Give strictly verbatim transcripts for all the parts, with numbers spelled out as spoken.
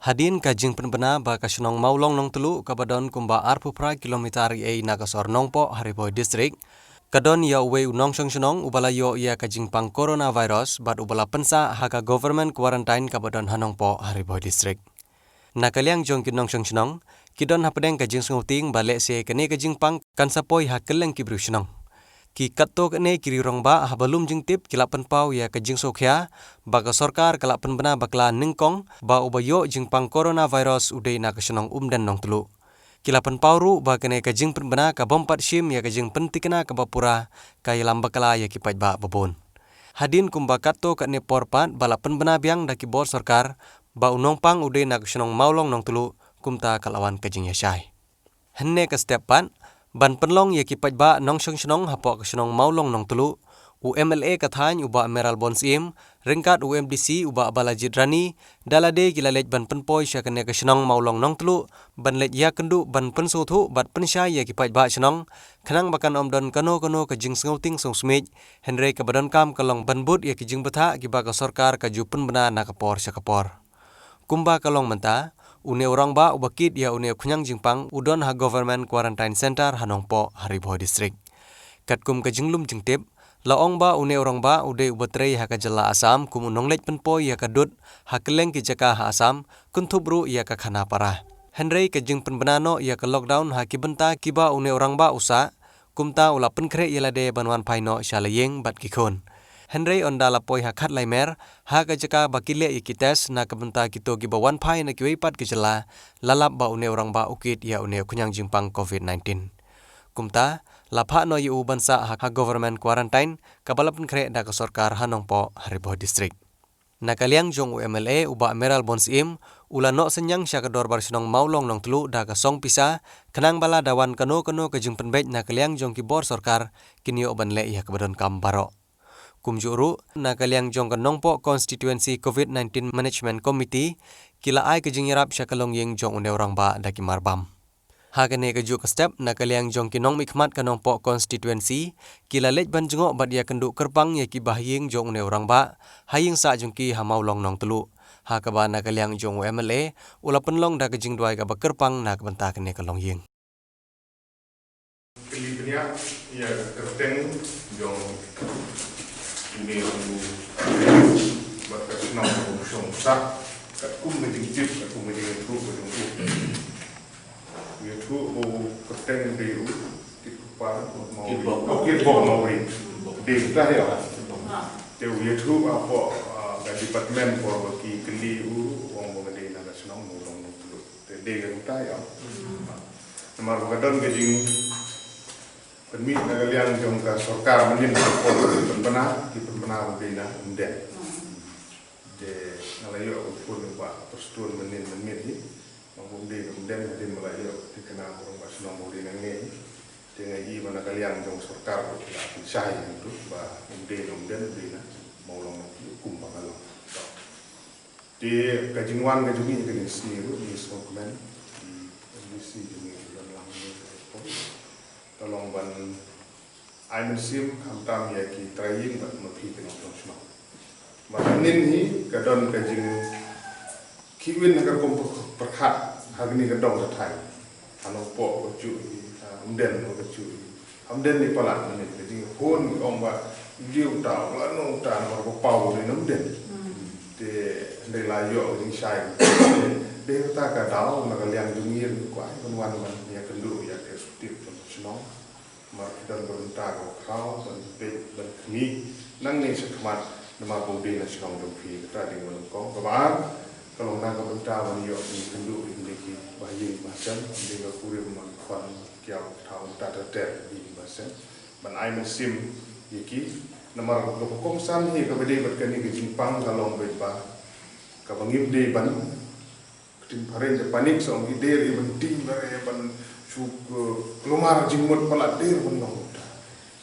Hadien ka jingpynbna ba ka shnong Mawlong Nongtluh kaba don kumba arphew phra kilometer ei na ka sor Nongpoh ha Ri Bhoi District, ka don ïa uwei u nongshong shnong uba la ïoh ïa ka jingpang coronavirus bad uba la pynsah ha ka government quarantine kaba don ha Nongpoh ha Ri Bhoi District. Na ka liang jong ki nongshong shnong, ki don hapdeng ka jingsngewtieng ba lehse kane ka jingpang kan sa poi ha kylleng ki briew shnong. Ki katto katne ki rangbah haba lum jingtip ki la pynpaw ïa ka jingsngewkhia ba ka sorkar ka la pynbna bakla nyngkong ba uba ïoh jingpang coronavirus u dei na ka shnong Umden Nongtluh. Ki la pynpaw ruh ba kane ka jingpynbna ka bym pat shim ïa ka jingpyntikna kaba pura, ka ïalam bakla ïa ki paidbah babun. Hadien kumba katto katne por pat ba la pynbna biang da ki bor sorkar ba u nongpang u dei na ka shnong Mawlong Nongtluh, kumta ka la wan ka jingïashai. Hynne ka step pat, ban pynlong ïa ki paidbah nongshong shnong hapoh ka shnong Mawlong Nongtluh, u M L A ka thaiñ u Bah Mayral Born Syiem, ryngkat u M D C u Bah Balajied Rani, da lade ki la leit ban pynpoi sha kane ka shnong Mawlong Nongtluh, ban leit ïakynduh ban pynsngewthuh bad pynshai ïa ki paidbah shnong, khnang ba kan ym don kano kano ka jingsngewtieng sngewsmiej, hynrei kaba donkam ka long ban bud ïa ki jingbthah kiba ka sorkar ka ju pynbna na ka por sha ka por. Kumba ka long mynta, une u rangbah uba kit ïa une u khñiang jingpang u don ha Government Quarantine Center ha Nongpoh ha Ri Bhoi District. Katkum ka jinglum jingtip, la ong ba une u rangbah u dei uba trei ha ka jylla Assam kum u nongleit pynpoi ïa ka dud ha kylleng ki jaka ha Assam, kynthup ruh ïa ka Khanapara. Hynrei ka jingpynbna noh ïa ka lockdown ha ki bynta kiba une u rangbah u sah, kumta u la pynkhreh ïa lade ban wan phai noh sha la ïing bad ki khun. Hynrei ynda la poi ha khatlai mer, ha ka jaka ba ki leh ïa ki test na ka bynta kito kiba wan phai na kiwei pat ki jylla, la lap ba une u rangbah u kit ïa une u khñiang jingpang covid nineteen. Kumta, la phah noh ïa u ban sah ha, ha government quarantine, kaba la pynkhreh da ka sorkar ha Nongpoh ha Ri Bhoi District. Na ka liang jong u M L A u Bah Mayral Born Syiem, u la noh synñiang sha ka dorbar shnong Mawlong Nongtluh da ka song pisa, khnang ba lada wan kano kano ka jingpynbeit na ka liang jong ki bor sorkar, kin ïoh ban leh ïa kaba donkam baroh. Kumjuh ruh, na ka liang jong ka Nongpoh Constituency covid nineteen Management Committee, ki la ai ka jingïarap sha ka longïing jong une u rangbah da ki marbam. Ha kane kajuh ka step, na ka liang jong ki nongmihkhmat ka Nongpoh Constituency, ki la leit ban jngoh bad ïakynduh kyrpang ïa ki bahaïing jong une u rangbah ha ïing sah jong ki ha Mawlong Nongtluh. Ha kaba na ka liang jong u M L A, u la pynlong da ka jingduwai kaba kyrpang na ka bynta kane ka longïing. Kylli bniah ïa ka kyrteng jong une u bad ka shnong u shong sah, katkum ka jingtip, katkum ka jingïathuh ka jong u. Ïathuh ba u kyrteng dei u Kitbok Mawrie. Kitbok. Oh, Kitbok Mawrie. Dei uta hi, ah. Te u ïathuh hapoh, ah, ka department, por ba ki kylli u, u ong ba ka dei na ka shnong Mawlong Nongtluh. Te dei ka uta hi, ah. Namar ba ka don ka jingpynmih na ka liang jong ka sorkar mynnin, por ki pynbna, ki pynbna ba dei na Umden. Te nga la ïoh ka phone u Bah Prestone mynnin mynmiet hi. Ba um dei na Umden, hadien ba la ïoh ka thikna u rangbah shnong ba u dei nangne. Te nga i ba na ka liang jong sorkar ruh ki la pynshai hangtu ba um dei na Umden, u dei na Mawlong Nongtluh kumba ka long. Te ka jingwan ka jong ngi ha kane ka sngi ruh, ngi sngewkmen, ki M D C jong ngi ki don lang hangne, ka long ban ai mynsiem khamtam ïa ki trai ïing bad ma phi ki nongshong shnong. Bad mynnin hi ka don ka jingkhih win ha ka rukom pyrkhat ha kane ka dong ka thaiñ. Ha Nongpoh ka juh hi, ha Umden ka juh hi. Ha Umden hi palat mynnin ka jingkhun ki ong ba dei uta u la nong uta namar ba paw u dei na Umden. Te hynrei la ïoh ka jingshai. Dei kata ka daw na ka liang jong ngi ruh ngi kwah ban wan ban ïakynduh ïa ka executive jong ka shnong. Namar ki don ka bynta kaba khraw ban peit ban khmih nangne shakhmat, namar ba u dei na shnong jong phi. Kata dei kaba nyngkong. Kaba ar ka long na ka bynta ban ïoh ban ïakynduh ïa ki bahaïing bahasem, ym dei ka kurim ban khwan kiaw thaw uta ter ter ïa ki bahaïing bahasem, ban ai mynsiem ïa ki. Namar kaba kongsan hi kaba dei bad kane ka jingpang ka long beit ba kaba ngim dei ban Ka jingphareng ka panic, sa ong ki, der ïa ban tieng, der ïa ban shu, eh, kulmar jingmut palat, der ban long.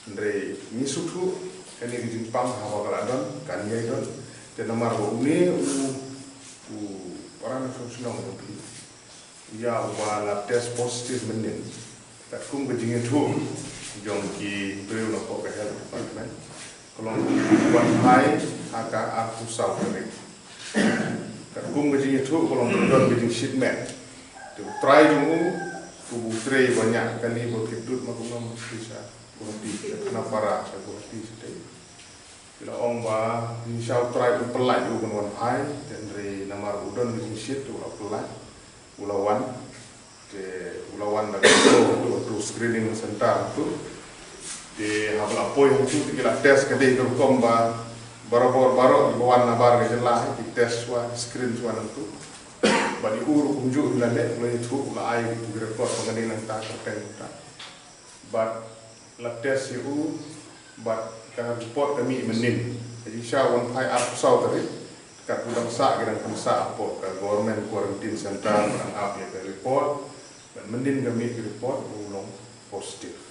Hynrei ngi sngewthuh kane ka jingpang haba ka la don kan ïai don. Te namar ba une u, u para nongshong shnong u phi, ïa uba la test positive mynnin. Katkum ka jingïathuh jong ki briew na pdeng ka health department, ka long wan phai ha ka arphew saw tarik. Ka Kum ka jingïathuh ka long ka don ka jingshit met. Te u trai jong u, u ba u trei ba ñiah kali ba kit dud ma kumno ma shisha. Guwahati, na para sha Guwahati sha te. Ki la ong ba, ni sha u trai u pynlait u ban wan phai, te hynrei namar u don ka jingshit, u la pynlait, u la wan. Te u la wan da ka tu, tu, tu screening center tu. Te haba la poi hangtu te ki la test ka dei ka rukom ba, barabor baroh, ba wan na bar ka jylla, ki test shuwa, screen shuwa nangtu. Bad i u ruh kumjuh la leh, la ïathuh, la ai, ki record, ba ka dei nangta, ka peng ta. Bad la test ïa u, bad ka report ka mih mynnin. Ka jingshisha wan phai arphew saw tarik, katba dang sah ki dang pynsah hapoh ka government quarantine center, ba dang ap ïa ka report, bad mynnin ka mih ka report, u long positive.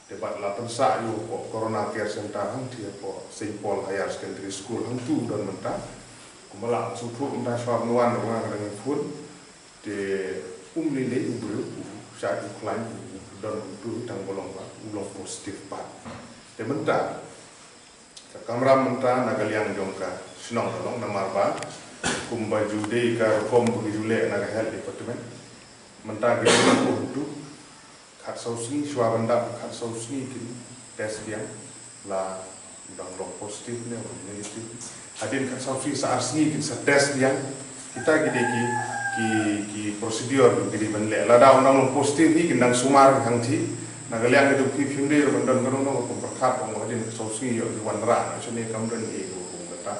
Te bad la pynsah ïa u hapoh Corona Care Center hangtei hapoh Saint Paul Higher Secondary School hangtu u don mynta. Kumba la sngewthuh mynta shuwa ban wan ruh nga ka dang phone. Te um lei lei u briew u shait u khlaiñ u don tu tang ba long ba u long positive pat. Te mynta ka kamram mynta na ka liang jong ka shnong ka long namar ba kumba ju dei ka rukom ba ki ju leh na ka health department. Mynta ki ju tu khatsaw sngi shuwa ban dap khatsaw sngi kin test biang la dang long positive ne u negative. Hadien khatsaw sngi sa ar sngi kin sa test biang. Kita ki dei ki, ki, ki procedure ki dei ban leh. Lada u dang long positive hi kin dang sumar hangtei. Na ka liang ka jong phi phim dei ruh ban don kano kano ka pyrkhat ba hadien khatsaw sngi ïoh ki wanrah na shane kam don ei ruh ruh kata.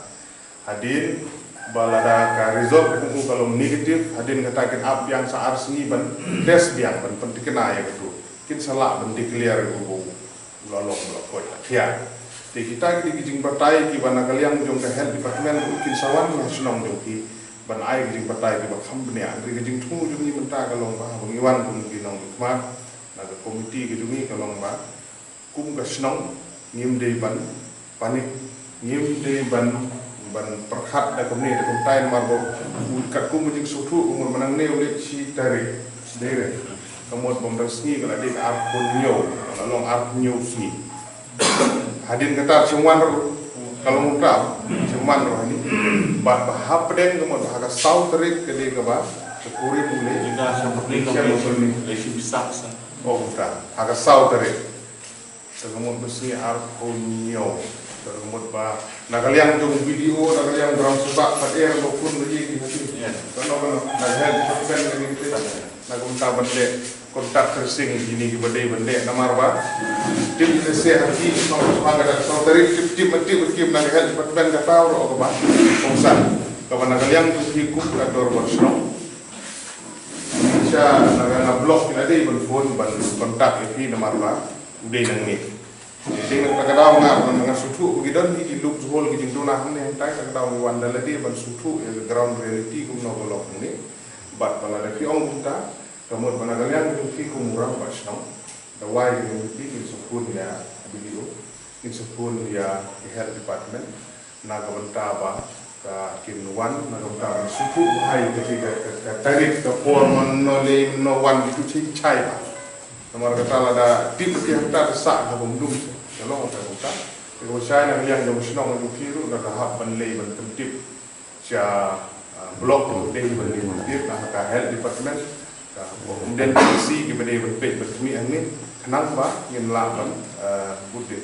Hadien ba lada ka result ka kum ka long negative, hadien kata kin ap biang sa ar sngi ban test biang ban pynthikna ïa katu. Kin sa lah ban declare ïa u ba u la long ba la koit hakhia. Te kita ki dei ki jingbatai kiba na ka liang jong ka health department ruh kin sa wan na shnong jong ki ban ai ki jingbatai kiba kham bniah. Hynrei ka jingthmu jong ngi mynta ka long ba haba ngi wan kum ki nongmihkhmat na ka komiti ka jong ngi ka long ba kum ka shnong ngim dei ban panic, ngim dei ban, ban pyrkhat da kumne da kumtai namar ba u katkum ka jingsngewthuh ka mut ba nangne u leit shi tarik. Dei re. Ka mut ba mynta sngi ka la dei ka arphew hynñiew, ka la long arphew hynñiew sngi. Hadien kata shim wan ruh ka long kumta, shim wan ruh hani. Bad ba hapdeng ka mut ba ha ka saw tarik ka dei kaba ka kurim u leit. Jika sa putri ka mut, eh, shi bisa sa. Oh, kumta. Ha ka saw tarik. Te ka mut ba sngi arphew hynñiew. Te ka mut ba na ka liang jong B D O, na ka liang jong Ram Sabha, pat er ba phone ba ïa ki hati. Kano kano, na ka health department ka ni te. Na ka mynta ban leh contact tracing kine kiba dei ban leh namar ba tip lehse ha ki song song ka da song tarik tip tip ma tip ba tip na ka health department ka taw ruh ka ba kongsan. Kaba na ka liang jong ki kum ka dorbar shnong. Sha na ka na block ki la dei ban phone ban contact ïa phi namar ba u dei nangne. Dei na kata ka daw nga, nga sngewthuh ba ki don hi ki loophole ki jingduna hangne hangtai, kata ka daw ngi wan da lade ban sngewthuh ïa ka ground reality kumno ka long hangne. Bad ba lada phi ong kumta, ka mut ba na ka liang jong phi kum u rangbah shnong, da wai ka jong phi ngin sa phone ïa B D O, ngin sa phone ïa ka health department, na ka bynta ba ka kin wan, na ka bynta ba sngewthuh bha ïa ka, ka, ka, ka tarik, ka por, mynno lei, mynno wan, kitu ki shai bha. Namar kata lada tip ki hangta da sah ka bym dum. Ka long ka bynta. Ka ba shai na ka liang jong shnong jong phi ruh, da ka hap ban leit ban pyntip sha, ah, block ruh dei ban leit ban pyntip na ka health department. Ka kum den ki si ki ba dei ban peit ban khmih hangne. Khnang ba ngin lah ban, ah, bud dei.